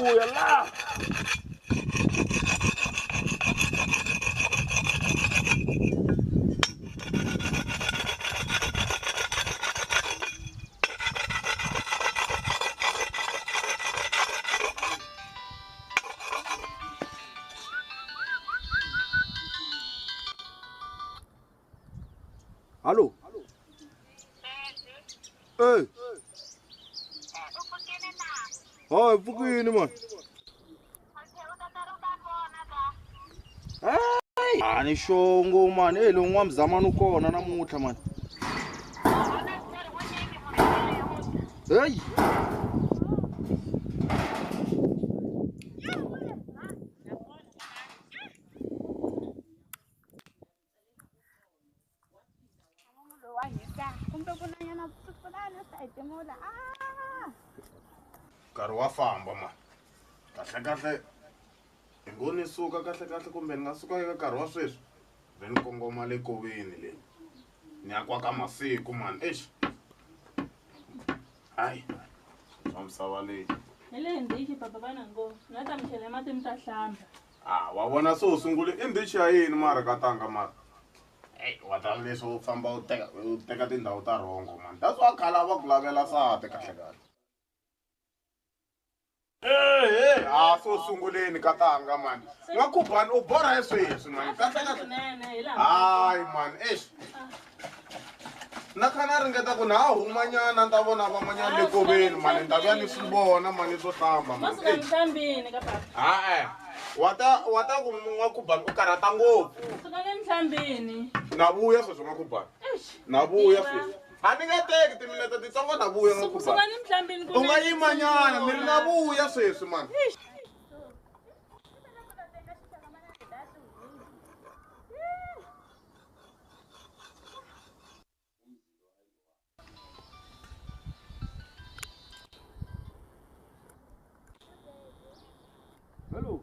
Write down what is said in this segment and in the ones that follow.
vuya la. Hallo. Hey. Hayi, pfukini mani. Hayi, a ni xongo mani. Hey, lowu n'wamzamani u kona namuntlha mani. Hey. Nkarhi wa famba mani. Kahle kahle hi ngo ni suka kahle kahle kumbe ni nga suka eka nkarhi wa sweswi ve ni kongoma le koveni le ni ya kwaka masiku mani. Exi hayi swa misava leyi hi le ndichi papa vana ngo ni nga ta mi chela mati mi ta hlamba. A wa vona se u sungule i ndichi ya yini mara katanga mara. Ey, wa ta leswi u famba u teka tindhawu ta rhongo mani. That's why khale a va ku lavela nsati kahle kahle. Hey, a so sunguleni katanga mani. N'wakhubani u borha hi sweswi mani. Kahle kahle. Hayi mani, exi. Na kha na ringeta ku na ha humanyana ni ta vona van'wanyana le koveni mani, ni ta vuya ni swi vona mani swo hlamba mani. Suka minhlambini ka papa. Ha-e. Wa ta ku n'wakhubani u karhata ngopfu. Suka le minhlambini. Na vuya sweswi n'wakhubani. Na vuya sweswi. A ni nga teki timinete titsongo na vuya n'wakhubani. Suka ni minhlambini. U nga yimanyana mi ri na vuya sweswi mani. Hello.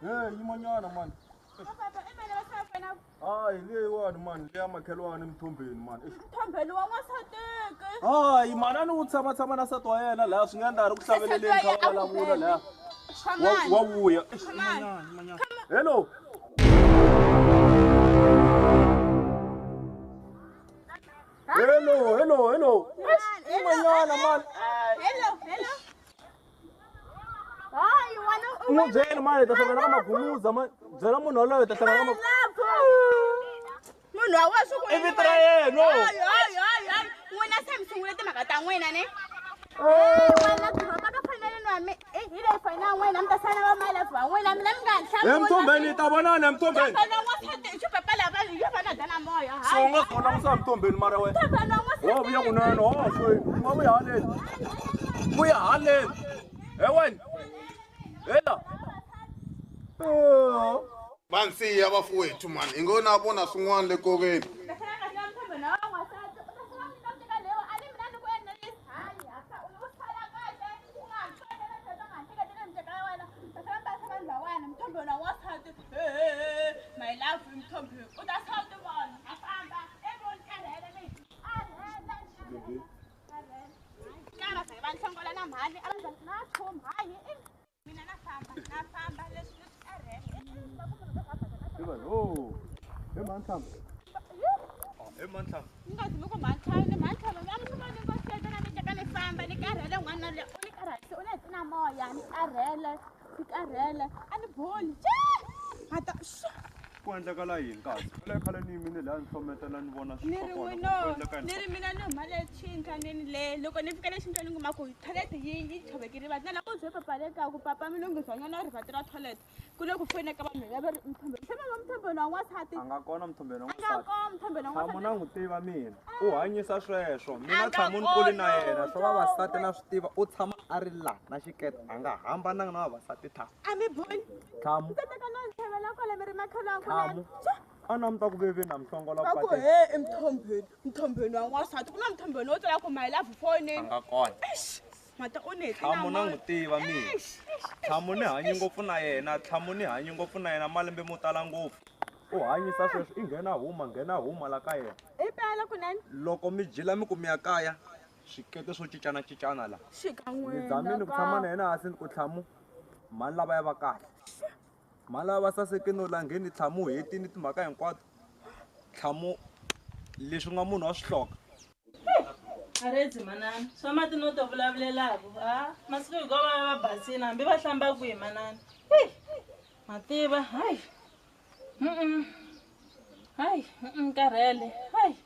Hey, yimanyana mani. Hayi, leyiwani mani, leya makhelwani Mthombeni mani. Mthombeni wa n'wansateke. Hayi, mani a ni wu tshama na nsati wa yena laha swi nga endla a ri ku hlaveleleni kha va vulavula laha. Wa vuya. Hello. Hello, hello, hello. Yimanyana mani. Hello, hello. Hayi, wena u n'wi byeli mani hi ta hlangana ka magumuza mani. Byela munhu waloye hi ta hlangana ka munhu wa wena swi ku i vito ra yena. Hayi, hayi, hayi, hayi. N'wina se mi sungule timhaka ta n'wina ne? Wena doroba ka fanele nwa mi hi leyi fana na n'wina mi ta sala va my love wa n'wina mina mi nga ha nhlamulo. Mthombeni hi ta vonana Mthombeni. So u nga kona ku sa Mthombeni mara wena. Wa vuya kunene, wa swi. U nga vuya haleni. Vuya haleni. He wena. Hela. Vansiya vafowethu mani, hi ngo na vona swin'wana le koveni. Ku endlekala yini kasi? Khale khale ni yimile laha ni hlometela ni vona ni ri n'wino ni ri mina ni huma le xindlwanini le loko ni fika le xindlwanini kuma ku toilet yi tshovekile rivanti na loko bye papa le ka ku papa mi lunghisa nyana rivanti ra toilet ku le ku foneka vanhu lava ri Mthombeni se va Mthombeni wa n'wansati a nga kona Mthombeni wa a nga kona Mthombeni wa n'wansati na n'wi tiva mina u hanyisa sweswo mina tshama ni kule na yena swa vavasati na swi tiva u tshama a ri la na xikete a nga hambananga na vavasati tha a mi boni thamu teka no ntlhavela kwala mi ri makhelwani thamu a na mi ta ku veve na mhlongola va ku he i Mthombeni Mthombeni wa n'wansati ku na Mthombeni wo tsala ku my love fonini a nga kona mata u ni thamu na n'wi tiva mina thamu ni hanyi ngopfu na yena thamu ni hanyi ngopfu na yena malembe mo tala ngopfu u hanyisa sweswo i nghena huma la ka yena i pela kunene loko mi jila mi ku mi ya kaya Swikete swo cincana cincana la. Xikan'we. Ni zamile ku tshama na yena hansi ni ku tlhamu mhani lava ya va kahle. Mhani lava va saseke no langheni tlhamu hetini timhaka hinkwato. Tlhamu leswi nga munhu wa swihloka. Aredzi manana, swa mati no to vulavulelaka, ha? Masiku hinkwawo va va basile hambi va hlamba kwihi manana. Hey, mativa, hayi. Hayi, karhele. Hayi.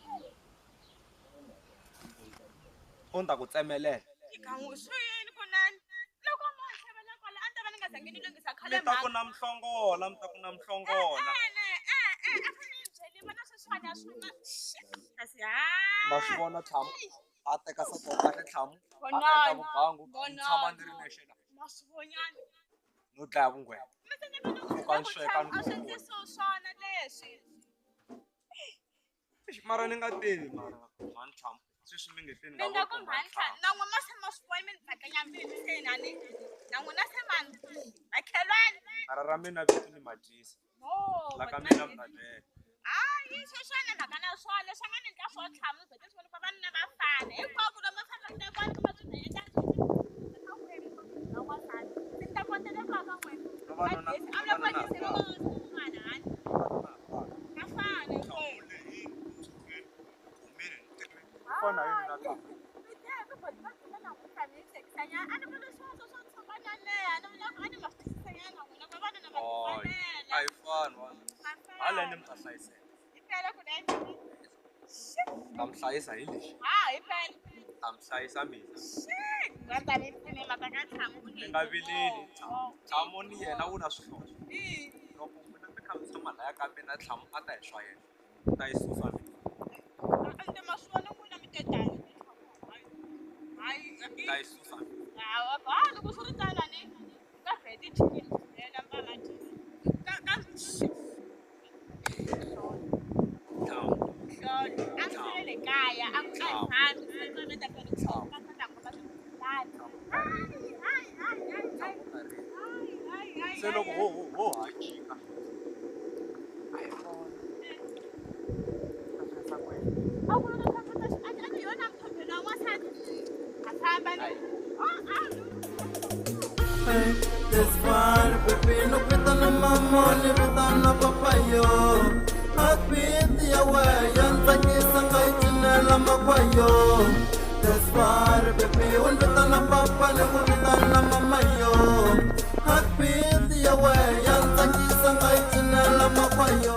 U ni ta ku tsemelela. Xikan'we swi yini kunene? Loko mo hlevela kwala a ni ta va ni nga zangi ni lunghisa khale Mi ta ku na mhlongola, mi ta ku na mhlongola. E-e, a fanele ni byeliwa na sweswiwani a swi na kasi ha. Ma swi vona tlhamu a teka nsati wa kahle tlhamu a endla vugangu ni tshama ni ri nexe la. Ma swi vonyana. No dlaya vunghwema. Mi ta nyama ni Pfuka ni sweka ni a swi ku ndzi swo swona leswi. Mara ni nga tivi mara mhani tlhamu sweswi mi nge teni Mi nga ku mhani tlhamu na n'wina se ma swi vona mi ni bakanya mbilu se nani na n'wina se mani makhelwani. Mara ra mina vito ni madyisa. No, La ka mina mi ta dyela. Hayi sweswiwani mhaka na swona leswi a nga ni endla swo tlhamu ni vhete swi vona ku vavanuna va fana hinkwako lomu va fambaka na kona kuma swi endla ni ta kotela ka ka n'wina. Vavanuna A vula ku va dyisa n'wana hani. Va fana hinkwenu. Fana yini na tlhamu? A yi fani wa. Haleni mi ta hlayiseka. Ta mi hlayisa hi lexi. Ta mi hlayisa mina. Mi nga vileli tlhamu ni yena wu na swihlovo. Loko n'wina mi kha mi tshama laya ka mina tlhamu a ta hi swa yena. Ni ta yi susa mina. Ni ta yi susa mina. Loko swi ri tano ni ka vhete chicken byela mama ka ka Tlhamu. hlolo a ndzi le kaya a ku a hi fambi se ni ta ku Tlhamu. ka ta kuma swi hayi hayi hayi hayi hayi hayi hayi Se loko ho ho ho ha jika. A hi kona. A ku na famba ta a ni yona mthombeni wa n'wansati a famba ni a a This far, baby, no vitana mama, ni vitana papa yo. Heartbeat ya wehe ya ntsakisa nga yi cinela makwayo. This far, baby, u ni vitana papa ni ku vitana mama yo. Heartbeat ya wehe ya ntsakisa nga yi cinela makwayo.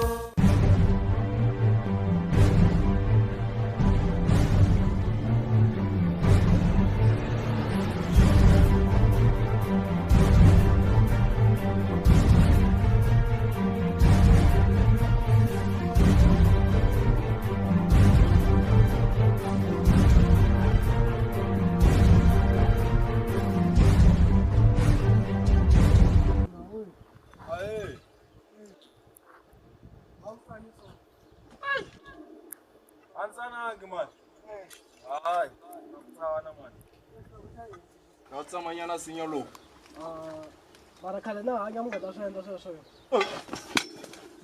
Aye. Ansanangi mani. Hayi, tsana mani. Na tsamanyana sinya lowu. Mara khale na hanya mi nga ta swi endla sweswo.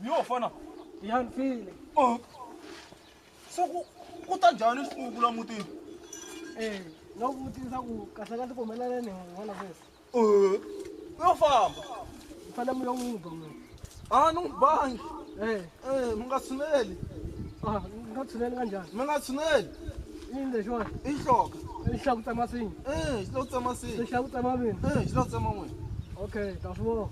Yo fana. Ya ni file. Se ku ta njhani xipuku la mutini? No vutisa ku kahle kahle ku humelela ni n'wana sweswi. Yo famba. Mi fanele mi yo n'wi ba n'wina. A ni n'wi bangi. Mi nga tshuneli. Mi nga tshuneli kanjhani? Mi nga tshuneli. I yini lexiwani? I hloka. I xi la ku tsema sinya. Xi la ku tsema sinya. Xi la ku tsema mina. Xi la ku tsema n'wina. Okay, ta swi vona.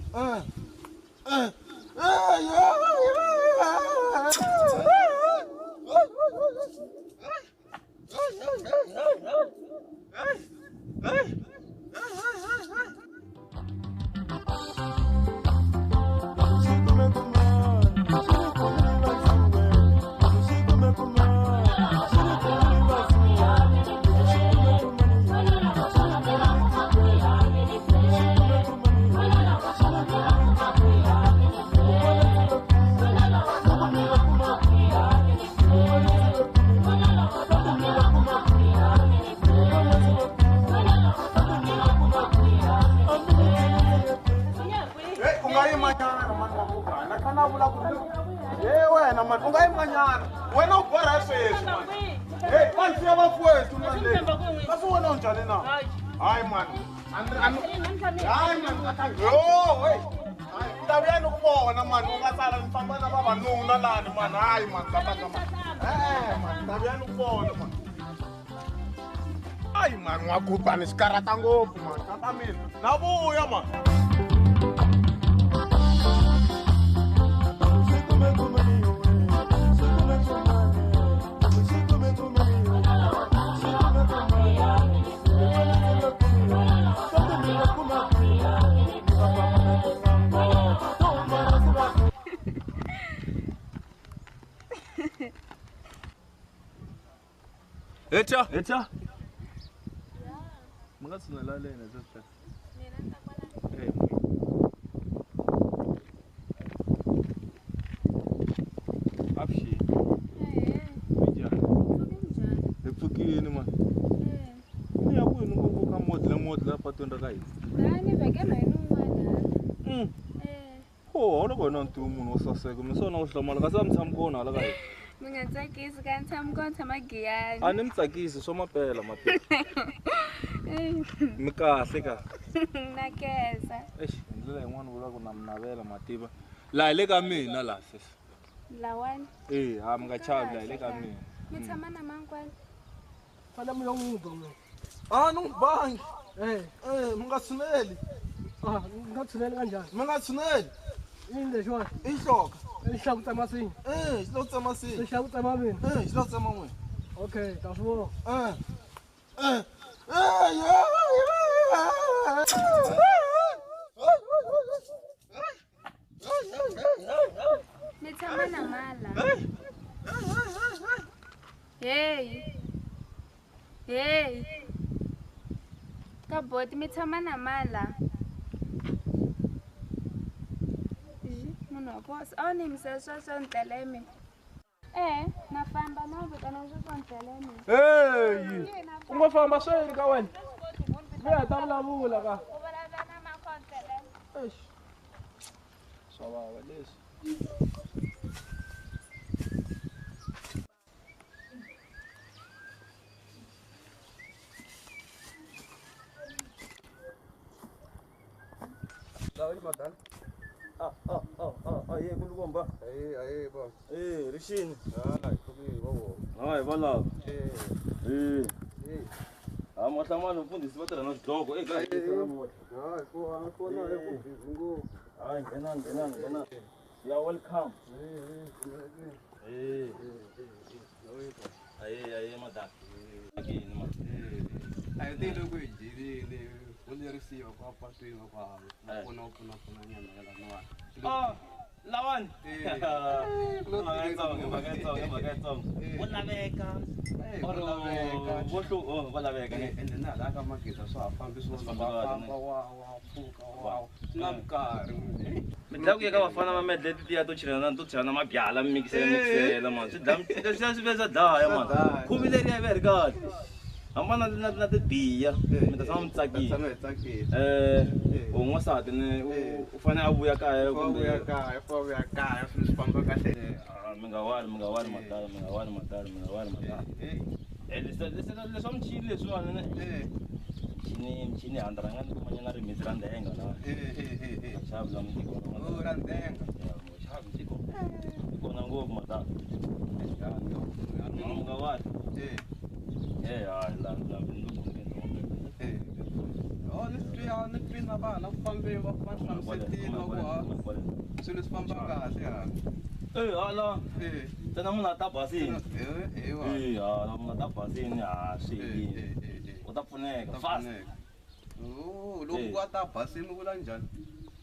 kha na vula ku he wena mani u nga yimanyana wena u borha sweswi hey mani siya vafowethu mani kasi wena u njhani na hayi mani hayi mani yo hey ta vuya ni ku vona mani u nga sala ni famba na vavanuna lani mani hayi mani tatanga mani mani ta vuya ni ku vona mani hayi mani n'wakhubani xi karhata ngopfu mani tata mina na vuya mani. Echa, echa. Mga tshunela le na sister. Mina ni ta kwala. Eh. Apshi. Eh. Minjhani? Minjhani? Hi pfukini man. Eh. Ni ya kwini ngopfu ka modla modla patweni ra ka hina. La ni vhekela hi nun'wana. Eh. Ho, loko wena ntivo munhu wo saseka, mi swona u hlamala kasi a mi tshami kona hala ka hina. Mi nga tsakisi ka ni tshami kona tshama Giyani. A ni mi tsakisi swa mapela mati. Mi kahle ka. Na keza. Eish, hi ndlela yin'wana vulaka ku na mi navela mativa. Laha hi le ka mina laha sesi. Lawani. Eh, ha mi nga chavi laha hi le ka mina. Mi tshama na mankwani. Fanele mi yo n'wi ba n'wina. A ni n'wi bangi. Eh. Eh, mi nga tshuneli. Ah, mi nga tshuneli kanjhani? Mi nga tshuneli. Yini lexiwani? I hloka. I xi ku tsema nsinya. Eh, xi lo tsema nsinya. I xi ku tsema mina. Eh, xi lo tsema n'wina. Okay, ta swi vona. Eh. Eh. Eh, yeah, yeah. Mi tshama na mala. Hey. Hey. Ka boti mi tshama na mala. Munhu wa kosi a wu ni yimisela swa swo ndlela ya mina. Eh, na famba na vitana swa swo ndlela ya mina. Hey! U nga famba sweli ka wena. Mi ha ta vulavula ka. U vulavula na makhontlele. Eish. Swa vava leswi. Madala. Ah, ye kulukomba. Eh, aye ba. Eh, rixini. Hayi, ku va. Hayi, valava. Eh. Eh. Eh. Ha mahlamala mfundhisi va tirha na swidloko eka Hayi, ku a ku na ku busy ngopfu. Hayi, nghena nghena nghena. You are welcome. Eh. Eh. Aye, aye madala. Akini ma. Eh. Ayi tele ku dyile u lerisiwa ku apatwini kwa na pfuna pfuna pfuna nyana ya laniwani. Ah, lawani. Mhaka yitsongo. Wo laveka. Or vo laveka ne. Ende na hala ka mageza swa ha fambi swona va famba wa pfuka wa na minkarhi. Mi dlaya ku ya ka vafana va medle titiya to chelana to chelana mabyala mi mikisela mikisela man. Swi dlaya swi swa dlaya man. Khuvi leriya ve ri kahle. Hambana na tibiya mi ta tshama mi tsakile. Eh, u n'wansati ni u fanele a vuya kaya kumbe vuya kaya, u vuya kaya swilo swi famba kahle. Mi nga wari, mi nga wari madala, mi nga wari madala, mi nga wari madala. Eh, leswa michini leswiwani ne. Michini michini handra nga ni kumanyana rimintsu ra ndenga la. Eh. Xavi la mutiko. Oh, ra ndenga. Ya, xavi mutiko. Ikona ngopfu madala. Mi nga wari. Eh. Eh, hayi la la Eh. Oh, ni twi ni twi na vana ku fambeni va hlamusetile va ku ha swilo swi famba kahle ha. Eh, hala. Eh. Ntsena munhu a ta basini. Eh, eh wa. Eh, hala munhu a ta basini ha swi Eh, eh. U ta pfuneka fast. Oh, loko a ta basini u vula njhani?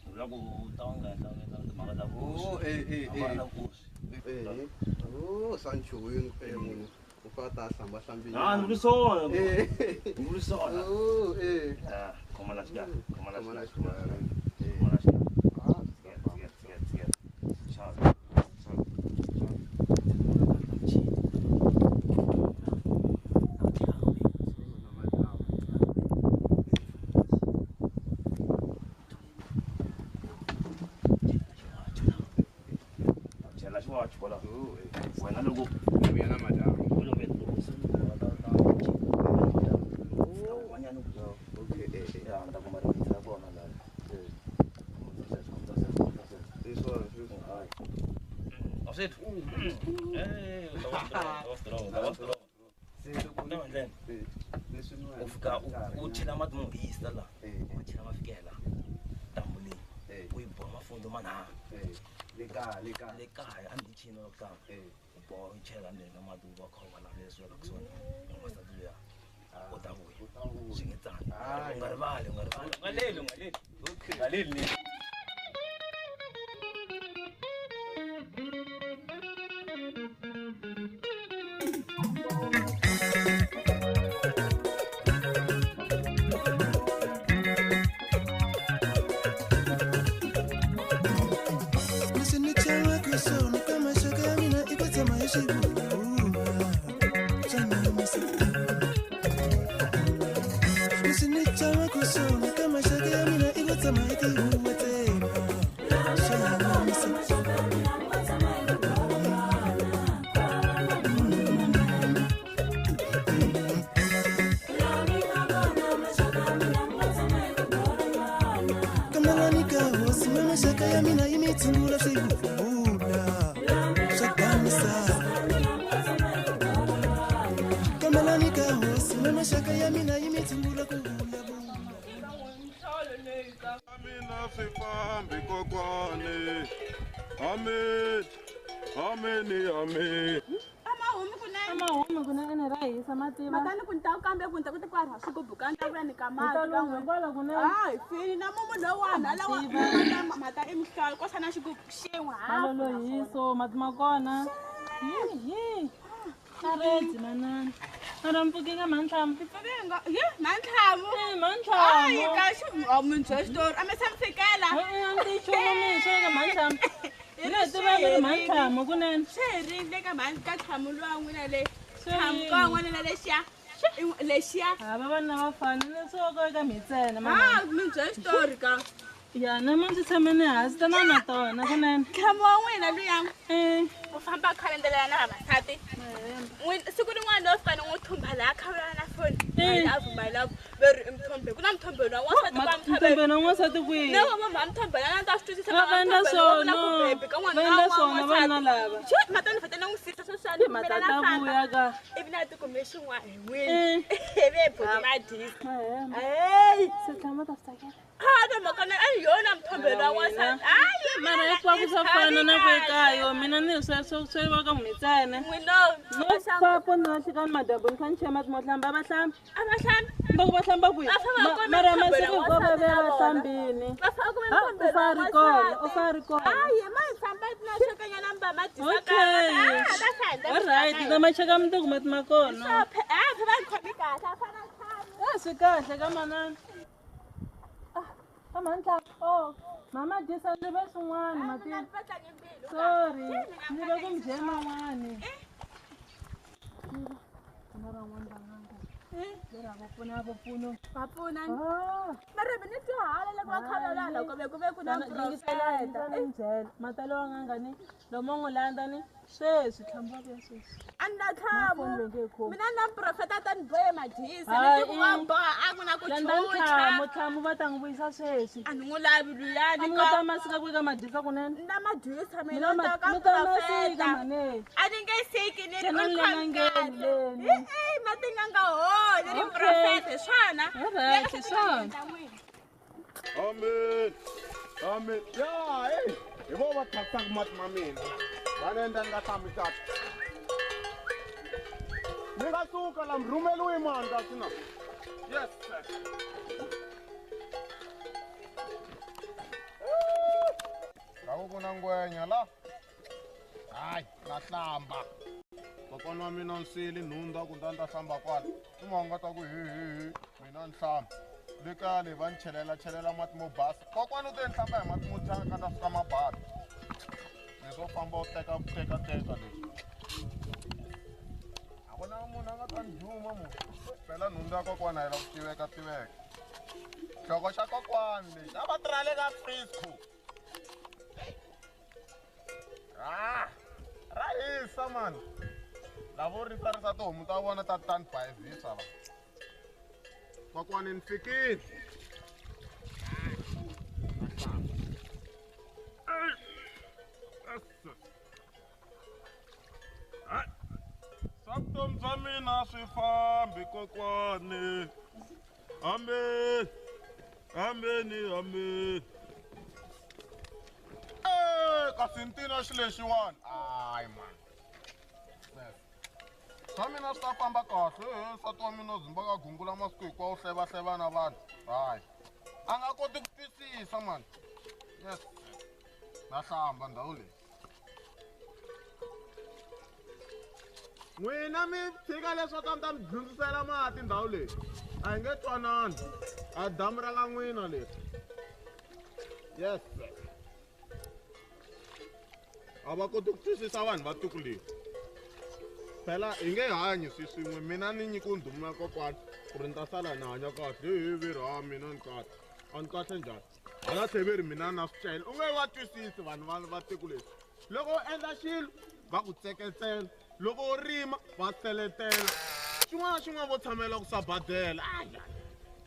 Vula ku u ta nga endla timhaka ta ku. Oh, eh eh eh. Eh. Oh, sanchuwini eh munhu. U fa ta hlamba hlambini. Ah, ni vuli swona. Eh. Ni vuli swona. Oh, eh. Ah, khoma la xikarhi, khoma la Khoma la xikarhi. xikarhi. Khoma la xikarhi. Ah, Tshika, tshika, tshika. Xava. Xava. na xiwacho kwala. Wena loko vuya na madyambu. U lo ta ta un'wanyana Okay, ya ni ta kuma rimitsi ra kona la. A swi twi. Eh, u fika u chela mati mo hisa la. U chela ma fikela tambu leyi. U yi boha mafundo manharhu. Le kaya, le kaya. Le kaya a ndhichini yo hlamba. U boha u chela ndzeni ka mati u va kha u va leswi ka kusuhani. N'wansati luya u ta vuya. Swi nge tsani. U nga rivali, u nga rivali. U nga leli, u nga leli. U nga leli ni. Amen. Amen. Amen. Amahumi kunene ra hisa mativa. Matani ku ni ta kambe ku ni ta ku ta kwara swigubu ka ni ta vuya ni ka mati. Kwala kunene. Hayi fini na mumu lowani alawa mata i mihlolo ko sana xigubu xin'we ha. Lo hiso mati ma kona. Hi. Aredzi manana. Mara mpfuke ka mantlhamu. Mpfuke nga ye mantlhamu. Eh mantlhamu. Hayi ka xi munhu xitori a mi se mi fikela. Eh a ndzi chumu mi swo ka mantlhamu. Ina tiva mi ri mantlhamu kunene. Swi herile ka mhani ka ntlhamu luwa n'wina le. Ntlhamu ka n'wana lexiya. Lexiya. Ha vavanuna va fana ni swo ka ka mitsena manana. Ha mi byela xitori ka. Ya na ndzi tshame ni hansi tana na tona kunene. Ntlhamu wa n'wina luya. Eh. U famba khalendelela na vavasati. Siku rin'wana no fika ni n'wi thumba laha khavula na foni. My love, my love. Ve ri mthombe ku na mthombe lowa n'wansati kwa mthombe na n'wansati kwihi? No mama mthombe na ta swi twisisa va endla swona. Va endla swona vana lava. Matani fete na n'wi sisa sweswi mata ta vuya ka. Ivi na tikume xin'wana hi n'wini. Ivi boti madisa. Hey, se tlhama ta swi tsakela. Ha na mhaka na a yona mthombe lowa n'wansati. Hayi mara hinkwako swa fana na ku ekayo mina ni sweswo swi va ka n'witsana. N'wina no papo ni lahlekani madyambu ni kha ni chela mati mo hlamba a va hlambi. A va hlambi. Loko va hlamba kwihi? Mara masiku hinkwawo va vuya va hlambini. Va famba kumbe mthombe U fa ri kona, u fa ri kona. Hayi ma hi famba na xekanyana mba madisa ka. Okay. All right, ta ma cheka mundzuku mati ma kona. A phe va khomi kahle a fana ntlhamu. A swi kahle ka manana. Ah, mantlhamu. Oh, mama disa ni ve swin'wana mati. Sorry, ni ve ku mi byela man'wani. Kuna van'wani va nga lera va pfuna va pfuno. Va pfuna. Mara mina ni twahala loko va khalela loko ve ku ve ku na profeta. Mata lowa nga ni lomo n'wi landza ni sweswi tlhambu va vuya sweswi. A ni na tlhambu. Mina na profeta ta ni bohe madyisa ni ku va boha a ku na ku chucha. Tlhambu tlhambu va ta n'wi vuyisa sweswi. A ni n'wi lavi luyani ka. A ni ta masika ku ka madyisa kunene. Na madyisa mina ta ka profeta. A ni nge siki ni ri u khomile. Eh mati nga nga holi ri profeta swona. Alright, swona. Amen. Amen. Ya, hey. Hi vo va thyakisaka mati ma mina. Va ni endla ni nga hlambi kahle. Mi nga suka la mi rhumeliwe mani kasi na. Yes sir. La ku na ngwenya la. Hayi, na hlamba. Kokwana wa mina nsili nhundza ku ndza ni ta hlamba kwala. Uma u nga ta ku hi hi hi mina ni hlamba. Le kaya le va ni chelela chelela mati mo basa. Kokwana u te ni hlamba hi mati mo thyaka na fika mabasa. Leswo famba u teka teka teka leswi. A ku na munhu a nga ta ni juma munhu. Phela nhundzu ya kokwana yi lava ku tiveka tiveka. Xihoko xa kokwana lexi a va tirha le ka Frisco. Ah! Lava mani lavo risarisa tihomu ta vona ta tani bayizisa va kokwani ni fikile. Swa vutomi bya mina swi fambi kokwani, amen ameni amen. Kasi ntina xi lexiwani hayi mani, swa mina swi ta famba kahle. Nsati wa mina u zimba ka gungula masiku hinkwawo, hlevahleva na vanhu, hayi a nga koti ku twisisa mani. Yes, na hlamba ndhawu leyi. N'wina mi tshika leswo ta mi ta mi dyondzisela mati ndhawu leyi, a hi nge twanani, a damu ra ka n'wina leri. Yes, a va koti ku twisisa vanhu va tiko leri. Phela hi nge hanyi swi swin'we, mina ni nyikiwe ndhuma ya kokwani ku ri ni ta sala ni hanya kahle. Hi veri ha mina ni kahle, a ni kahle njhani? Hala tlheveri mina na swi cela, u nge va twisisi vanhu va tiko leri. Loko u endla xilo va ku tseketsela, loko u rima va seletela, xin'wana na xin'wana vo tshamela ku sabadela.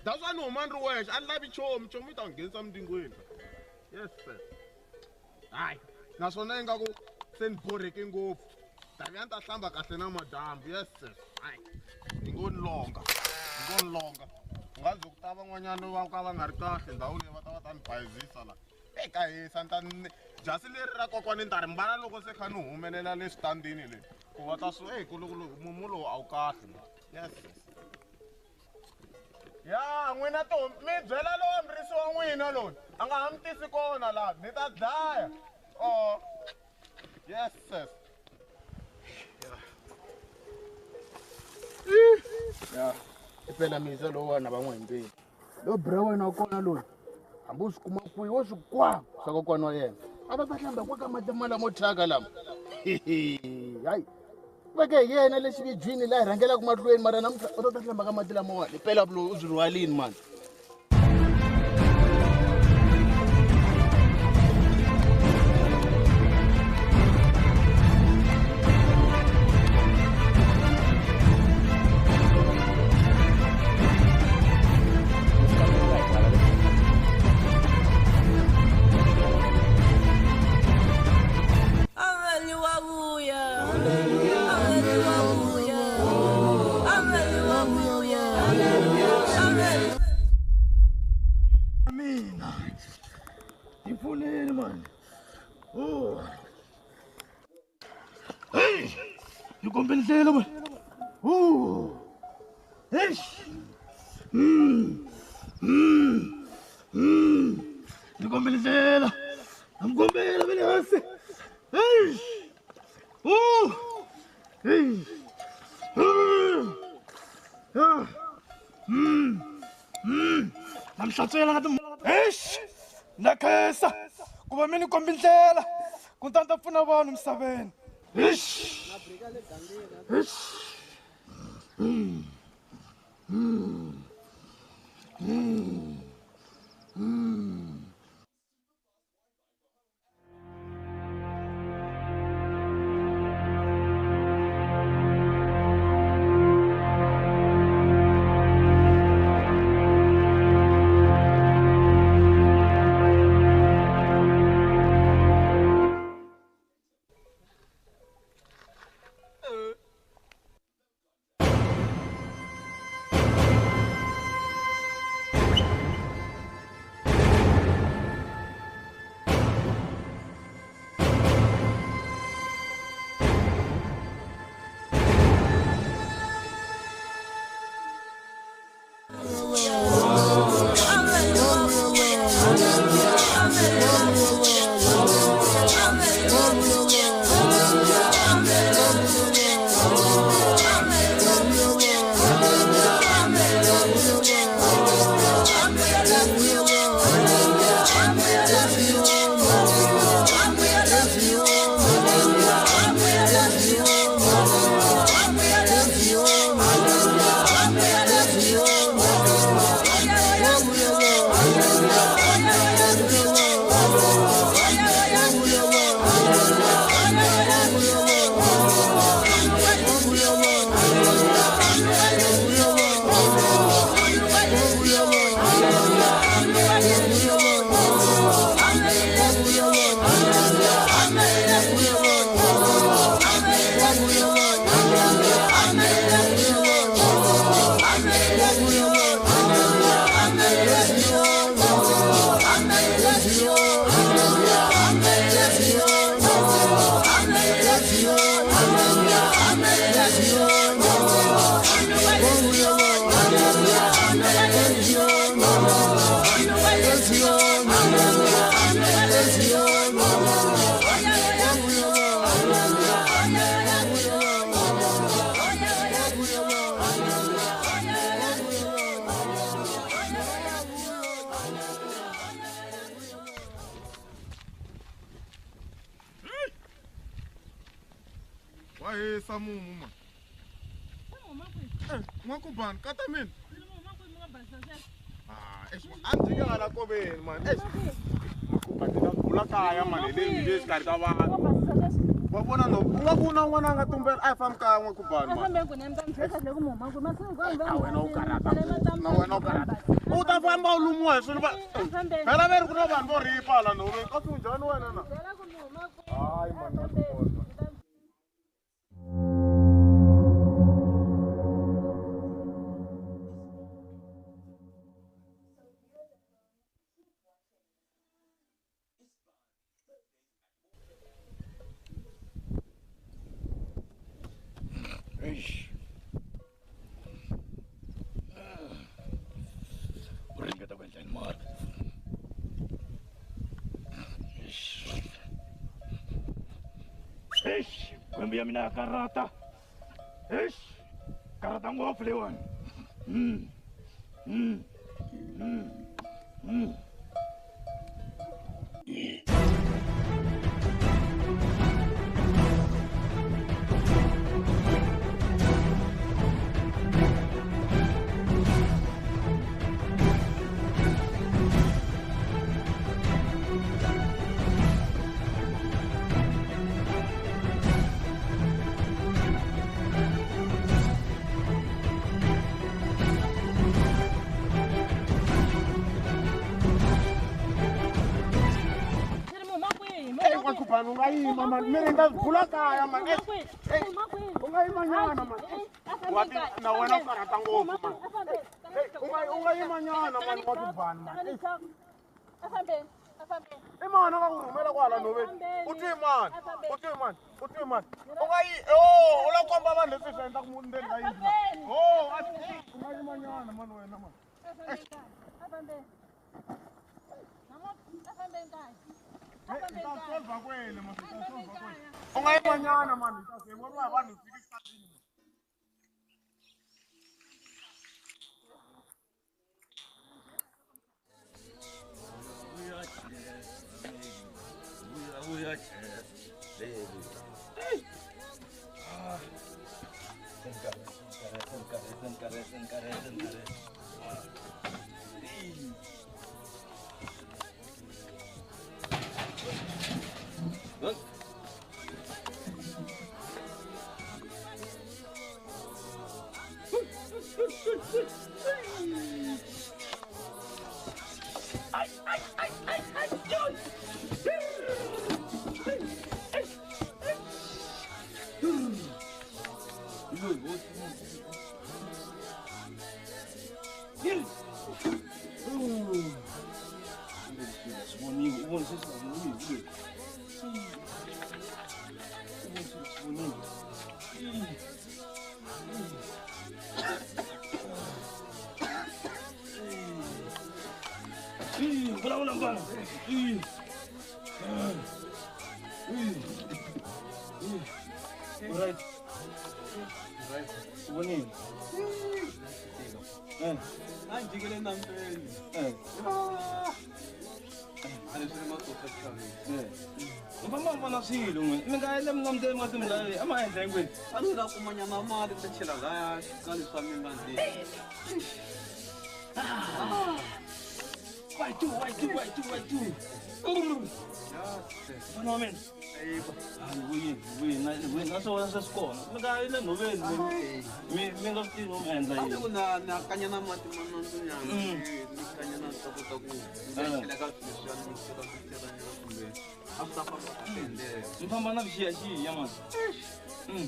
That's why ni huma ni ri wexe, a ni lavi chomi, chomi yi ta nghenisa mindzingweni. Yes sir. Hayi, naswona ingaku se ni borheke ngopfu, ta vuya ni ta hlamba kahle na madyambu. Yes sir. Hayi, hi ngo ni longa, hi ngo ni longa, u nga ze ku ta van'wanyana va ka va nga ri kahle ndhawu leyi, va ta va ta ni bayizisa la eka hisa. Ni ta jasi leri ra kokwani ni ta ri mbala loko se kha ni humelela le switandini le, ku va ta swi ey kulukulu mumu lowu a wu kahle. Yes ya n'wina to mi byela lowa murisi wa n'wina loyi a nga ha mi tisi kona laha, ni ta dlaya. Oh yes sir. Ya i pela misa lowuwani va n'wi hembeli lo bra wena wa kona loyi, hambi u swi kuma kwihi wo swi kwa swa kokwana wa yena, a ta ta hlamba kwa ka mati malamo thyaka lama. Hayi, veke hi yena le xividyini laha hi rhangelaka mahlweni, mara namuntlha u ta ta hlamba ka mati lamawani. Hi pela loyi u byi rhwalini mani. Mina ti pfuneni mani. Oh. Hey, ni kombe ndlela mani. Oh. Hey. Ni kombe ndlela. Ni kombela vele hansi. Hey. Oh. Hey. Ah. Na mi hlantswela nga ti. Eish! Na khensa ku va mi ni kombi ndlela ku ni ta ni ta pfuna vanhu misaveni. Eish! Eish! Wa hisa mumu ma. N'wakubani kata mina. Ah, eish a ndzi nga hala koveni man. Eish. N'wakubani ta bula kaya man hi le xikarhi ka vanhu. Wa vona no, u nga ku na un'wana a nga tumbela a hi fambi kaya N'wakubani man. A wena u karhata na wena u karhata. U ta famba u lumiwa hi swilo va. Phela ve ri ku na vanhu vo ripa hala nhoveni. Kasi u njhani wena na? Hayi man na swi vona. U ringeta ku endla yini mara? Eish, kwembe ya mina ya karata. Eish, karata ngopfu leyiwani. N'wakubani u nga yima man, mi ri nga bula kaya man. U nga yima nyana man. Wa ti na wena u karhata ngopfu man. U nga yima nyana man N'wakubani man. I mani a nga ku rhumela kwala nhoveni? U twi mani? U twi mani? U twi mani? U nga yi oh, u la komba vanhu leswi swi endlaka ndzeni ka yindlu. Oh, u nga yima nyana man wena man. U nga yima nyana man, hi ta se voniwa hi vanhu hi fike xitaratini. Swilo n'wina mi nga endla minamdzeni ma timila a ma endla hinkwenu a ndzi la kuma nyama mali ta chela laya xikali swa mina ndzeni. Why two, why two, why two, why two? Mfana wa mina. Hayi, na swona swi kona. Mi nga le nhoveni mi nga swi tivi no mi endla A yini. ni ku na na kanya na mati ma nantswo nyana ni kanya na ta kota ku ni chela ka swilo leswiya ni chela swi chela nyana kumbe a swi ta famba kahle hi ndlela. Mi famba na vuxiyaxiya mani. Mi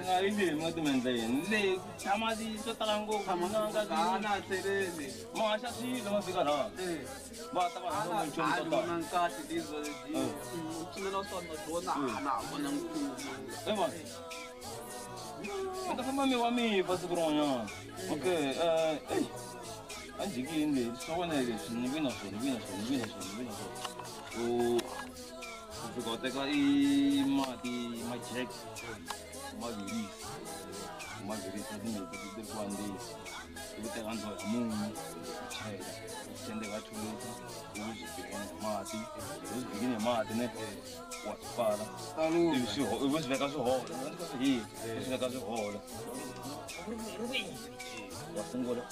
nga yi leyi mi nga ti mi endla yini. Leyi ku tshama swo tala ngopfu. Mi nga A na ha tlheleli. Ma haxa swilo ma fika laha. Va ta va A na minchumu na to ni tala. vona kahle leswi pfumela swa na swona a na ha vona nchumu. Eh mani. Mi ta famba mi wa mi fa siku rin'wanyana. Okay, a njhikini leyi swa wena leswi ni vi na swona, ni vi na swona, ni vi na swona, ni vi na swona. U fika u teka i mati ma jack ma virisa ma virisa timintsu ti ri kwandzeni. Ivi teka ndhawu ya munyu chayela sendeka 2 liter uzibhikene mati uzibhikene mati ne wa swi pfala ivi swi ivi swi veka swi hola swi swi veka swi hola wa sungula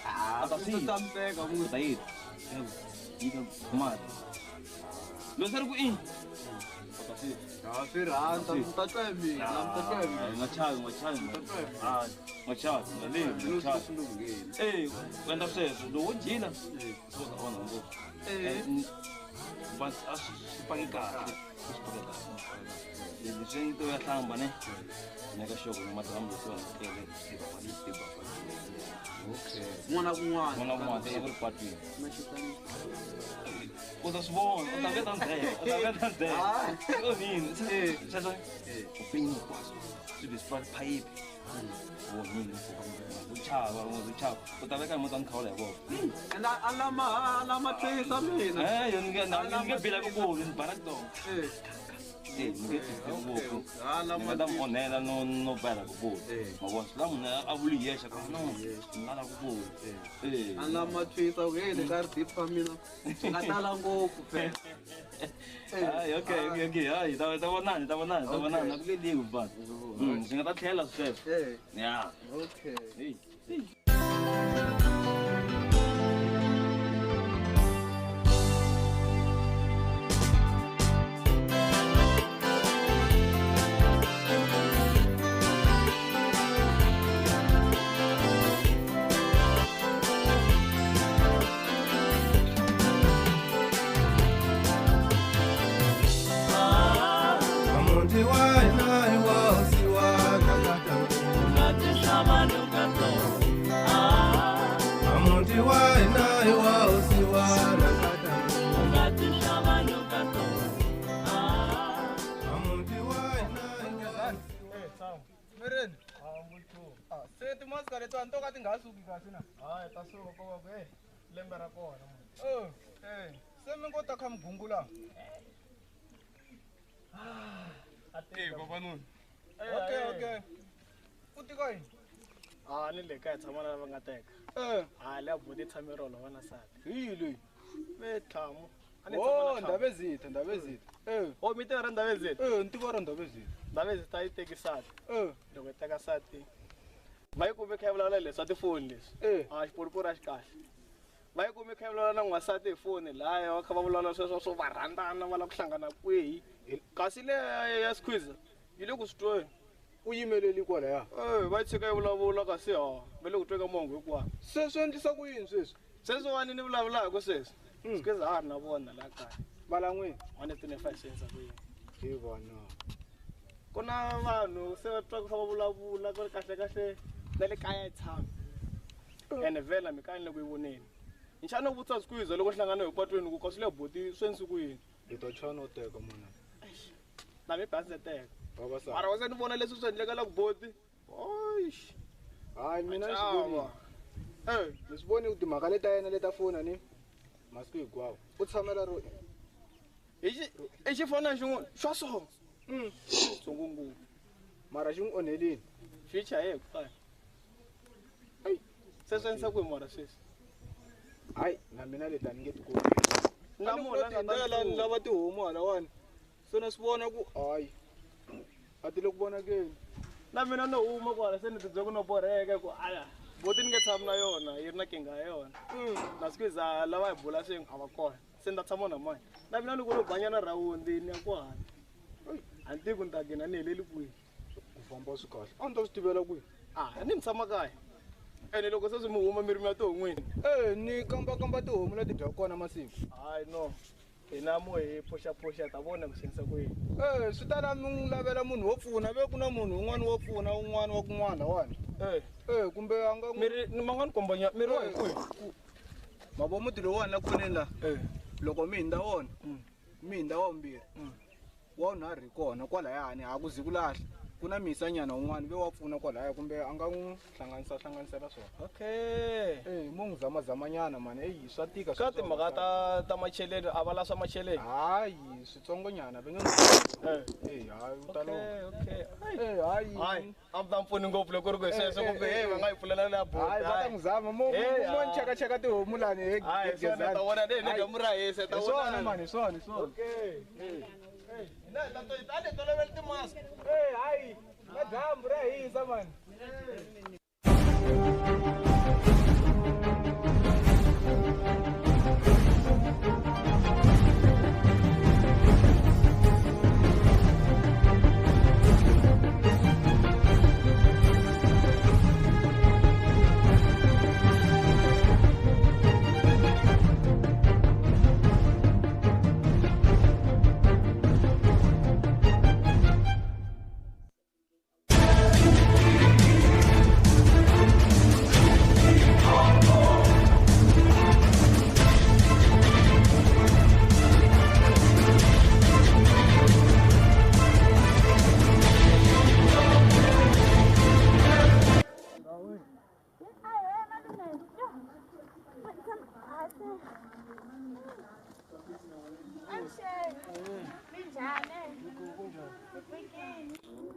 a ta yi yi mati loko se ri ku i swi rhandza mi ta twa hi mina mi ta twa hi mina nga chavi nga chavi nga chavi nga levi nga chavi eh u endla sweswo loko wo jila swi ta onha ngopfu but a swi paki kahle swi paki kahle leswi ni to ya hlamba ne nyaka xoko ni madamu leswi va tele okay n'wana kun'wana n'wana kun'wana i ri patwini u ta swi vona u ta veta ndzhele u ta veta ndzhele u yini sweswo u pinyi hinkwaswo swi vi swi phayiphi vonile u chava u chava u ta veka hi mota ni khawula hi voko ene a lama a lama twisa mina eh ni nge ni nge bila ku ni bana ku ni nge ngopfu ni nga ta mi onhela no no bela ku vula ma vona swi la munhu a vuli yexe ka no ni nga la ku vula a lama twisa ku hey ka ri deep mina swi nga tala ngopfu phela hayi okay okay okay hayi ta ta vonana ta vonana ta vonana ku le liwi mfana swi nga ta tlhela sweswo ya okay hey. Lembe ra kona se mi ngo ta kha mugungula vavanuna okay okay u tika yini a ni le kaya tshama na lava nga teka a le abuti tshame rolo va na sati hi loyi ve tlhamu o Ndhavezitha Ndhavezitha o mi tiva ra Ndhavezitha ni tiva ra Ndhavezitha Ndhavezitha yi teki sati loko yi teka sati va yi kume kha yi vulavula leswi swa tifoni leswi a xipolipori a xi kahle va yi kume kha yi vulavula na n'wansati hi foni laya va kha va vulavula sweswo swo va rhandzana va lava ku hlangana kwihi kasi le ya squeeze yi le ku swi tweni u yimeleli kwalaya va yi tshika yi vulavula kasi ha va le ku tweka mongo hinkwawo se swi endlisa ku yini sweswi sweswiwani ni vulavulaka sweswi squeeze a ha ri na vona laha kaya va la n'wini a ni tine fa swi endlisa ku yini hi vona ku na vanhu se va twa ku kha va vulavula ku ri kahle kahle na le kaya yi tshama ene vhela mikaya ni le ku yi voneni ni xana u vutisa squeeze loko hlangana hi patwini ku kasi le boti swi endlise ku yini hi ta chana u teka mona na mi basi teka mara wa se ni vona leswi swi endleka la ku boti oix hayi mina ni swi voni ni swi voni ku timhaka leta yena leta fona ni masiku hinkwawo u tshamela ro i xifona xin'wana xa so tsongo ngopfu mara xi n'wi onhelini future ye kutani se swi endlisa ku hi mara sweswi hayi na mina leti a ni nge tikoti namuntlha ni lava tihomu halawani se na swi vona ku hayi a ti le ku vonakeni na mina no huma kwala se ni ti bye ku no borheka ku aya boti ni nge tshami na yona yi ri na nkingha ya yona na squeeze lava hi bula swin'we a va kona se ni ta tshama na mani na mina ni ku no banyana rhawundi ni ya ku hala a ni tivi ku ni ta gina ni heleli kwihi ku famba swi kahle a ni ta swi tivela kwihi a ni mi tshama kaya ene loko se swi mi huma mi ri mi ya tihon'wini ni kambakamba tihomu leti dyaka kona masiku hayi no hina mo hi phoxaphoxa ta vona ku swi endlisa ku yini swi ta la mi n'wi lavela munhu wo pfuna ve ku na munhu un'wana wo pfuna un'wana wa kun'wana lawani kumbe a nga miri ni ma nga ni kombanya miri wa hi kwihi mavo muti lowuwani la khoneni la loko mi hindza wona mi hindza wa vumbirhi wa vunharhu hi kona kwalayani ha ku zi ku lahla Ku na misanyana un'wana ve wa pfuna kwalaya kumbe a nga n'wi hlanganisa hlanganisela swona. Okay. Mo n'wi zamazamanyana mani eyi swa tika ka timhaka ta macheleni a va la swa macheleni. Hayi switsongonyana va nge hayi u ta lova. Okay. Hayi. Hayi a mi ta mi pfuni ngopfu loko ri ku hi sweswo kumbe hey va nga yi pfulela la boti. Hayi va ta n'wi zama mo mo cheka cheka tihomu lani he. Hayi swona ta vona ne ne dyambu ra hisa ta vona. Swona mani swona swona. Okay. Na ta to ta le tolovela timask. Hayi na dyambu ra hisa mani.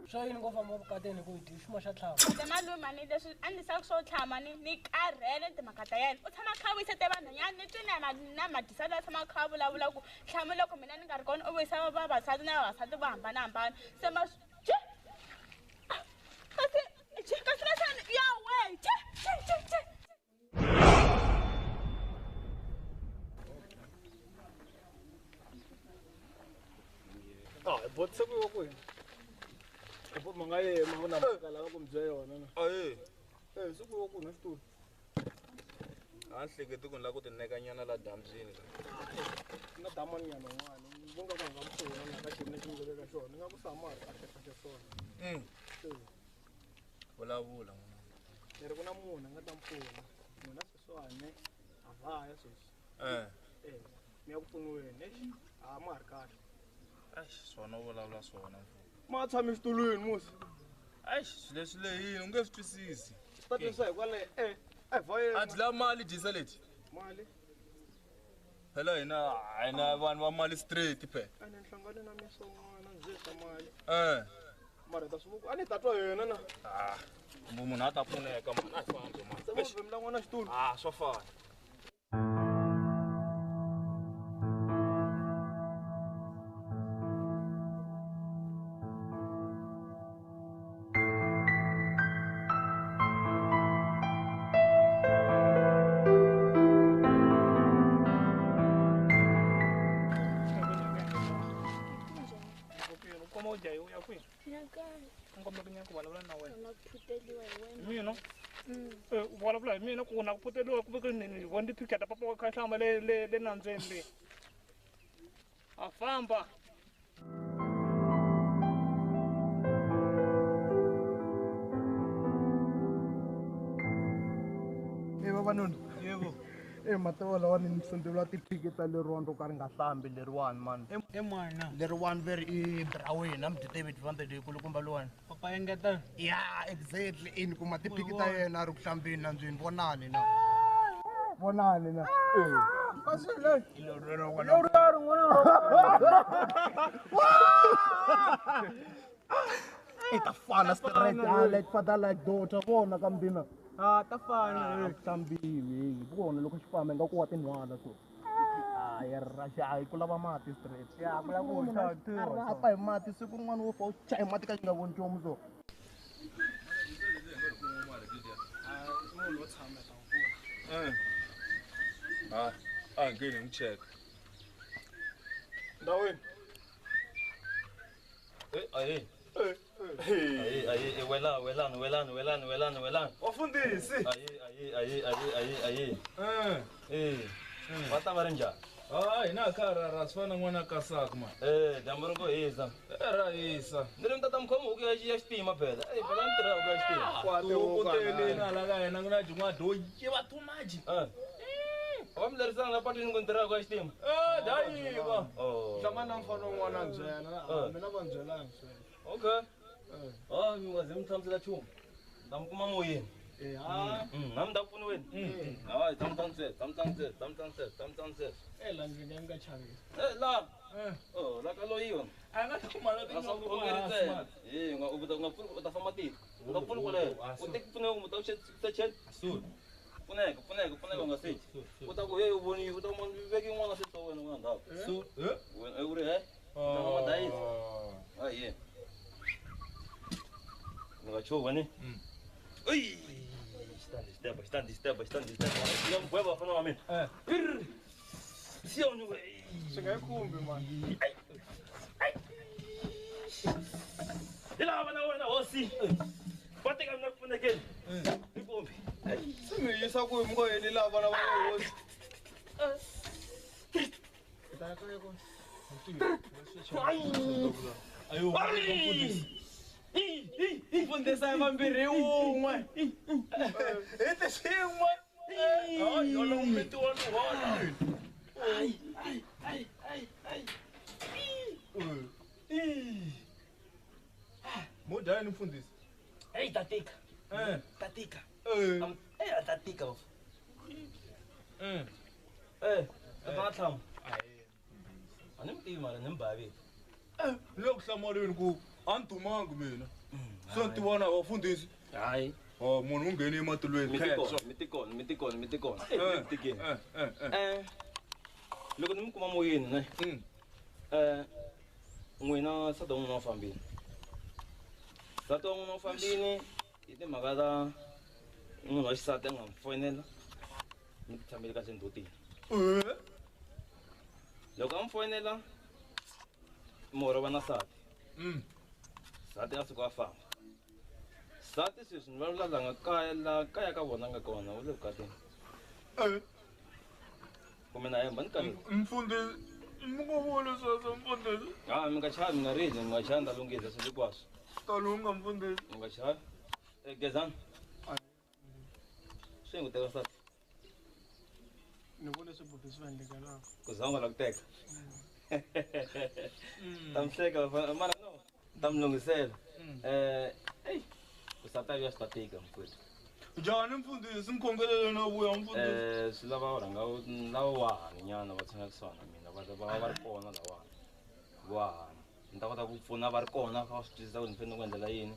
Swa yini ngo famba vukateni ku hi xuma xa tlhama. Malume ni leswi a ni saka swo tlhama ni karhele timhaka ta yena. U tshama kha vuyisa te vanhwanyana ni twi na madisana a tshama kha vulavula ku tlhama loko mina ni nga ri kona u vuyisa vavasati na vavasati vo hambanahambana. Se ma kasi kasi kasi ya we che che che che. Ah, bot se ku kwihi? Manga ye ma na mhaka lava ku mi byela yona na. Se ku ku na xitulu. A ni hleketi ku ni lava ku ti nekanyana la dyambyini la. Na damani nyana n'wana, vo nga ka nga pfuna na ka xiyimo lexi ni nga ka xona, ni nga ku sama ri kahle kahle swona. Vulavula n'wana. Ni ri ku na munhu a nga ta mpfuna. Munhu a sweswiwani a vhaya sweswi. Ni ya ku pfuniweni exi a ma ha ri kahle. Eish, swona u vulavula swona mfo. Ma tshami xitulwini musi. Eish, swilo leswi lehini u nge swi twisisi. Ta twisisa hikwalaho a dyi la mali dyisa leti. Mali. Phela hina vanhu va mali straight phela. A ni nhlangane na misa un'wana ndzi swa mali. Mara ta swi a ni ta twa yena na. Munhu a ta pfuneka mani a fambi mani. Se mo vhemula n'wana xitulu. Swa fana. Mina vulavula hi mina ku na ku phuteriwa ku veke ni vona ti-picture ta papa wa kha hlamba le le le nambyeni le a famba. Vavanuna. Yebo. Mateo lawa ni sendela ti-pic ta leriwani ro ka ri nga hlambi leriwani mani. Mwana. Leriwani veri i bra wena mi dyi David van der kulukumba lowani. Papa engeta. Yeah, exactly. Ini kuma ti-pic ta yena ri ku hlambini nandzwini vonani na. Vonani na. Kasi le. I ta fana straight like father like daughter vona ka mdina. Ta fana. Hlambiwi vona loko xi famba ingaku wa tinhwala so. Ya ra ku lava mati straight. Ya ku lava ku rapa hi mati siku rin'wana wo fa u chaya mati ka xi nga voni nchumu so. Munhu wo tshama ta pfuna. A ngheni n'wi cheka. Ndawini. Ayi. Ayi, wela welani welani welani welani welani. Wafundisi. Ayi ayi ayi ayi ayi. Va ta va ri njhani? Hina kha ra swi fana n'wana ka saka man. Dyambu ri ku hisa. Ra hisa. Ni ri mi tata mukhomi huku ya xitima phela. Phela ni tirha huku ya xitima. Ku teleni hala ka hina ku na byin'wana dyo yiva too much. Va mi lerisanga la patwini ku ni tirha huku ya xitima? Dayiva. Hlangana na mfana un'wana a byela. Mina va ni byelanga sweswo. Okay. Oh, mi nga ze mi hlamusela nchumu. Ni ta mi kuma moyeni. Na mi ta ku pfuniweni. Hayi, tshamisani sweswo, tshamisani sweswo, tshamisani sweswo, tshamisani sweswo. Eh, la ndzi nga mi nga chavisi. Eh, la. Oh, la ka loyiwa. A nga kuma la A swa vukhongeri ntsena. Eh, u nga u ta u nga pfuni u ta famba tiko. U nga pfuni kwaleyo. U teki pfuneka u ta ta chela. Pfuneka, pfuneka, pfuneka u nga sechi. U ta ku hey u voni u ta ku veki yin'wana swi wa wena n'wana ndhawu. Wena u ri he? U ta famba dayisa. Hayi ye. Mi nga chuha ni? Ui! Xi ta disturb, xi ta disturb, xi ta disturb. Ya mi boha vafana va mina. Irr! Siya ni we. Swi nga yi khumbi mani. Hi laha vana va wena hosi. Va teka mina ku pfunekeni. Hi kombi. Se mi yisa kwihi mi ngo yini laha vana va hosi? Ayo. Mfundhisi a hi vambirhi hi wun'we. Hi ti xin'we. Hayi, yolo miti wa luhola. Ai, ai, ai, ai, ai. Mo dya yini mfundhisi? Hey, ta tika. Ta tika. Eh, ta tika. Eh, ta ta tlhamu. A ni mi tivi mara ni mi bavi. Ni le ku hlamaleni ku a ni dumangi mina. Se ni tivona vafundhisi. Hayi. Oh, munhu u nghene ematilweni. Mi tikona, mi tikona, mi tikona, mi tikona. Eh, mi tikeni. Eh. Loko ni mi kuma moyeni ne. Eh, n'wina nsati wa n'wina u fambile. Nsati wa n'wina u fambile hi timhaka ta munhu wa xisati a nga mi foyinela mi ti tshamele kahle ndzhutini. Loko a mi foyinela murhi va na nsati. Nsati a suka a famba. Nsati sweswi ni vulavula la nga kaya la kaya ka vona nga kona u le vukatini. Kumbe na hemba ni kaneti. Mfundhisi, mi ngo vuli sweswo mfundhisi. Ah, mi nga chavi, mi nga rili, mi nga chavi, ni ta lunghisa swilo hinkwaswo. Ta lungha mfundhisi. Mi nga chavi. Eh, Gezani. Swi n'wi teka nsati. Ni vone swibuti swi va endlekelaka. Ku za u nga la ku teka. Ta mi hleka vafana, mara no, ni ta mi lunghisela. Eh, ey, ku sata vuya swi ta tika mfowethu. Njhani mfundhisi mi khongelele na vuya mfundhisi? Eh, swi lava u rhanga u lava wa hani nyana va tshama kusuhani na mina va va va ri kona lawani. Wa hani. Ni ta kota ku pfuna va ri kona va swi twisisa ku ni fanele ku endlela yini.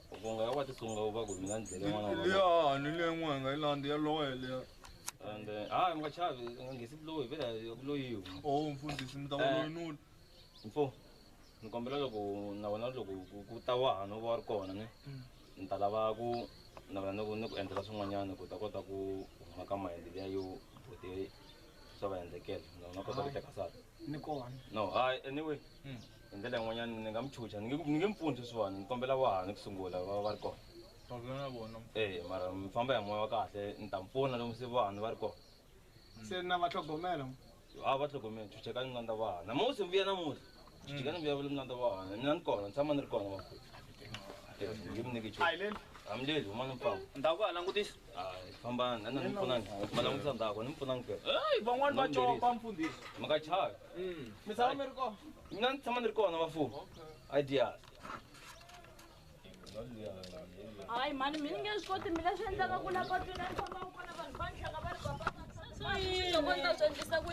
Ku nga wa ti sunga u va ku mina ni dlele n'wana wa Liya hani leyi n'we nga yi landzi ya loya liya. And hayi mi nga chavi u nga nghesi vuloyi vhele ku loyiwi. Oh mfundhisi mi ta ku loyinula. Mfo, ni kombela loko na wena loko ku ta wa hani u va u ri kona ne. Ni ta lava ku na wena ni ku ni ku endlela swin'wanyana ku ta kota ku huma ka mayende liya yo buti swa va endlekela na wena kota ku teka nsati. Ni kona. No, hayi anyway. Hi ndlela yin'wanyana ni nga mi chucha ni nge ni nge mi pfuni sweswiwani ni kombela wa hani ku sungula va va ri kona. Ta na vona. Eh, mara mi famba hi moya wa kahle ni ta mi pfuna loko se va hani va ri kona. Se na va tlhogomela. A va tlhogomela chuchekani mi landza va hani. Namuntlha mi vuya namuntlha. Chuchekani mi vuya mi landza va hani. Mina ni kona ni tshama ni ri kona va. Ni nge mi nyiki nchumu. A hi leli. A mi leli humani mi famba. Ndhawu ha langutisa. Hayi fambani, na ni pfunangi. Ma langutisa ndhawu, ni mi pfunangi phela. Hey, van'wani va copa mfundhisi. Mi nga chavi. Mi tshama mi ri kona? Mina ni tshama ni ri kona vafuwi. Ideas. Hayi mhani mina nge swi koti mina swi endlaka ku la patwini a ni fambaka kona vanhu va ni hleka va ri papa loko ni ta swi endlisa ku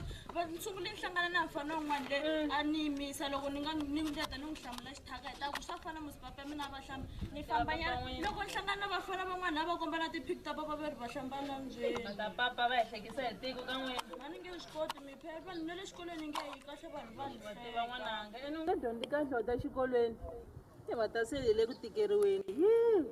ni sungule ni hlangana na mfana un'wana le a ni yimisa loko ni nga ni ndleta ni n'wi hlamula xithaka hi ta ku swa fana musi papa mina va hlamba ni fambanyana loko ni hlangana na vafana van'wana a va komba na tiphiki ta papa va ri va hlamba nambyeni Ta papa va hi hlekisa hi tiko ka n'wina. mhani nge swi koti mi phela vanhu na le xikolweni nge yi kahle vanhu va ni Va tiva n'wananga. Ene u nge dyondzi kahle u ta xikolweni. Se va ta se hi le ku tikeriweni. Hi.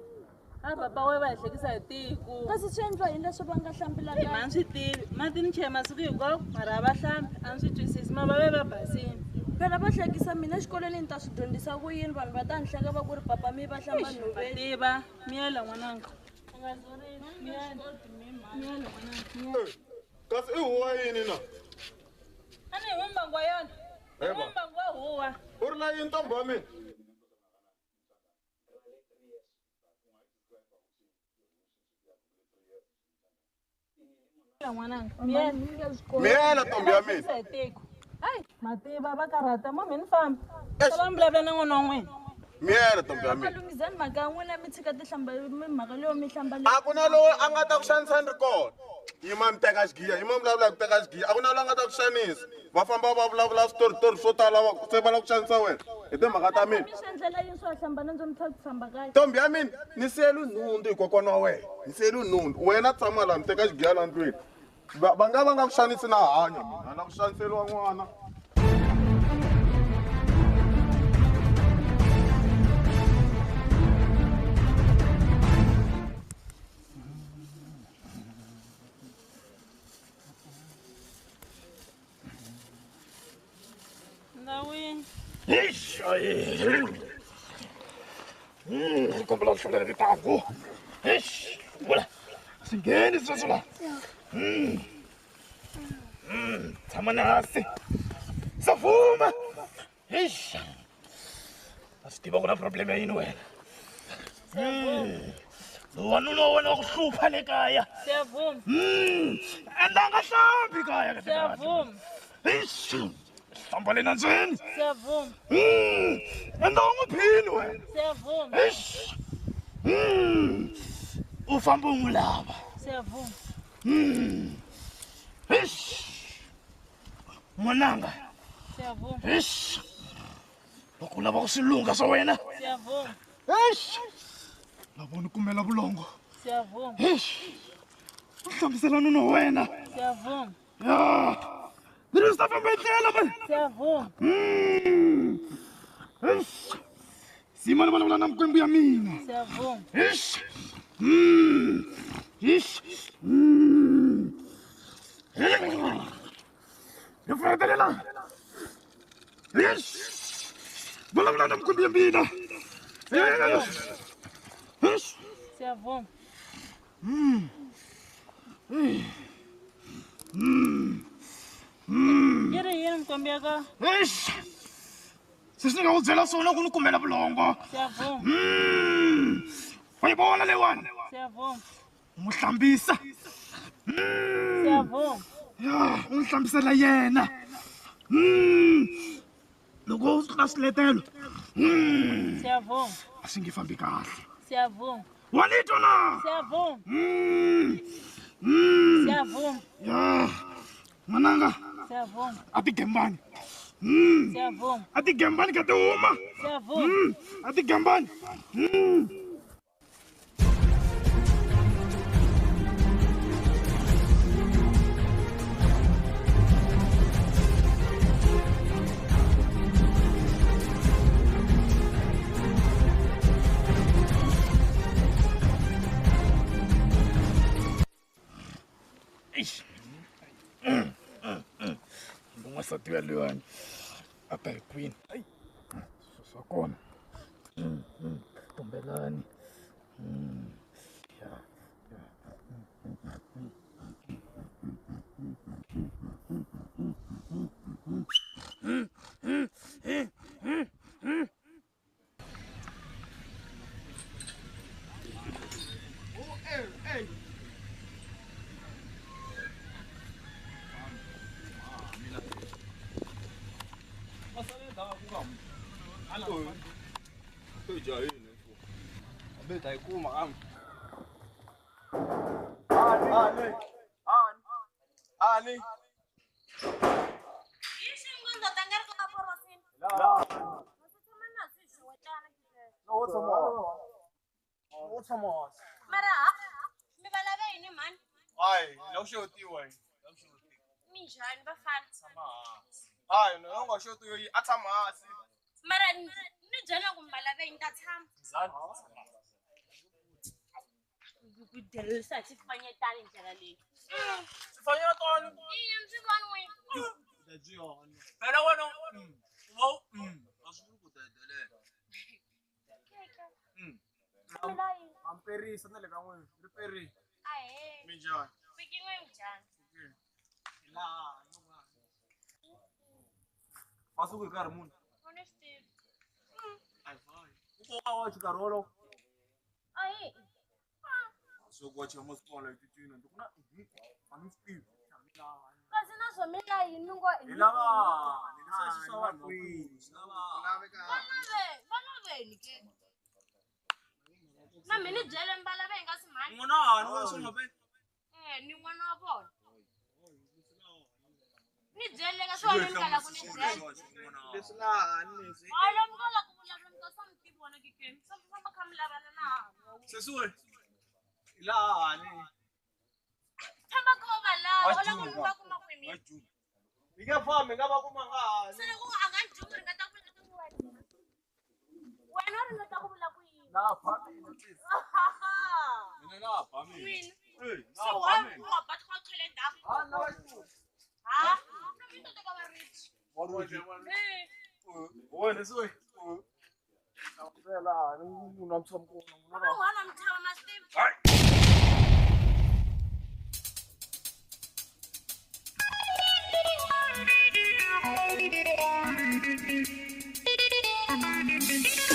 A papa we va hi hlekisa hi tiko. Kasi swi endliwa yini leswi va nga hlambelaka? Ma ni swi tivi. Mati ni chela masiku hinkwawo mara a va hlambi a ni swi twisisi ma va ve va basile. Phela va hlekisa mina exikolweni ni ta swi dyondzisa ku yini vanhu va ta ni hleka va ku ri papa mi va hlamba nhoveni. Tiva miyela n'wananga. Miyela. Miyela n'wananga. Kasi i huwa yini na? A ni hi mbangu wa yona. Hi mbangu wa huwa. U ri la yini ntombi wa mina? Miyela. Miyela ntombi ya mina. Hayi mativa va karhata mo mi ni famba. Va mi vulavula na n'wana wa n'wina. Miyela ntombi ya mina. Lungisani mhaka ya n'wina mi tshika tihlamba mhaka leyo mi hlamba. A ku na loyi a nga ta ku xanisa ni ri kona. Yima mi teka xigiya, yima mi vulavula ku teka xigiya. A ku na loyi a nga ta ku xanisa. Va famba va vulavula switoritori swo tala se va lava ku xanisa wena hi timhaka ta mina. Mi swi endlela yini swo hlamba nandzo mi tlhela ku hlamba kahle? Ntombi ya mina ni siyele nhundzu hi kokwana wa wena. Ni siyele nhundzu. Wena tshama laha mi teka xigiya laha ndlwini. Va nga va nga ku xanisi na hanya mina. A na ku xaniseriwa n'wana. Kombela ku hlolela tintangu. Eish, wala. Singheni sweswo la. Tshama na hansi. Savuma. Eish. A swi tiva ku na problem ya yini wena. Wanuna wa wena wa ku hlupha le kaya. Siyavuma. Ende a nga hlambi kaya kahle. Siyavuma. Eish. Hlamba le nandzweni. Siyavuma. Ende u n'wi phini wena. Siyavuma. Eish. U famba u n'wi lava. Siyavuma. Eish. N'wananga. Siyavuma. Eish. Loko u lava ku swi lungha swa wena. Siyavuma. Eish. Lava ni kumela vulongo. Siyavuma. Eish. U hlambisela nuna wa wena. Siyavuma. Ya. Ni ri swi ta famba hi ndlela mani. Siyavuma. Eish. Sima ni vulavula na mikwembu ya mina. Siyavuma. Eish. Eish. Ni pfumelela. Eish. Vulavula na mikwembu ya mina. Eish. Siyavuma. Yi ri yini mikwembu ya ka? Eish. Se swi nga ku byela swona ku ni kumela vulongo. Siyavuma. Wa yi vona leyiwani? Siyavuma. U n'wi hlambisa. Siyavuma. Ya, u n'wi hlambisela yena. Loko u tlula swiletelo. Siyavuma. A swi nge fambi kahle. Siyavuma. Wa ni twa na? Siyavuma. Siyavuma. Ya. N'wananga. Siyavuma. A ti gembani. Siyavuma. A ti gembani ka ti huma. Siyavuma. A ti gembani. Eish. N'wansati yaloyiwani a ta hi kwini? Ayi, swa kona. Tumbelani. Ya. Ani. Mara, mi va lava yini mhani? Hayi, la ku xotiwa. Minjhani vafana? Hayi, no nga xotiwa yi a tshama hansi. Mara ni byela ku mi va lava yini ta tshama. Ku delerisa hi swifanyetana hi ndlela leyi. Swifanyetana? Iye, mi swi voni n'wina. Phela wena a swi vuli ku ta delela. Amperisa na le ka n'wina, ri perile. Ahee. Minjhani? Fikin'we minjhani? Laha masiku hi nkarhi muni? A ni swi tivi. U koka wachi nkarhi wolowo? Ahi. Soko wachi masiku lawa titwini ndzi ku na a ni swi tivi. Kasi na swo mi la yini ngo hi lava ni leswi swa vanhu swi lava Valove, valove. weni ke. Na mi ni byele mbala va hi nga si mhani. N'wana wa hani wa swi nga Eh, ni n'wana wa vona. Ni byele ka swona mi kala ku ni byela. Leswi nga hani leswi. Hola mi nga la ku vulavula mi ta swa mi tivi wona ke ke. Swa famba kha mi lavana na hani. Sesi we. Laha hani. Famba kha u va lava, u lava ku va kuma kwihi mina? Hi nge fambi hi nga va kuma nga hani. Se loko a nga jumi ri nga ta ku wena. Wena u ringeta ku vula ku yini? Na ba mina sesi. Mina na ba mina. Mina. Eh, na So ba wa mina. wa ba tlhola tlhole ndhaku. Ha na va Ha? Na mi to teka va rich. Wa Eh. Wena sesi we. Phela hani munhu wa mutshami kona. Va n'wana mthava ma swi tivi. Hayi. Thank you.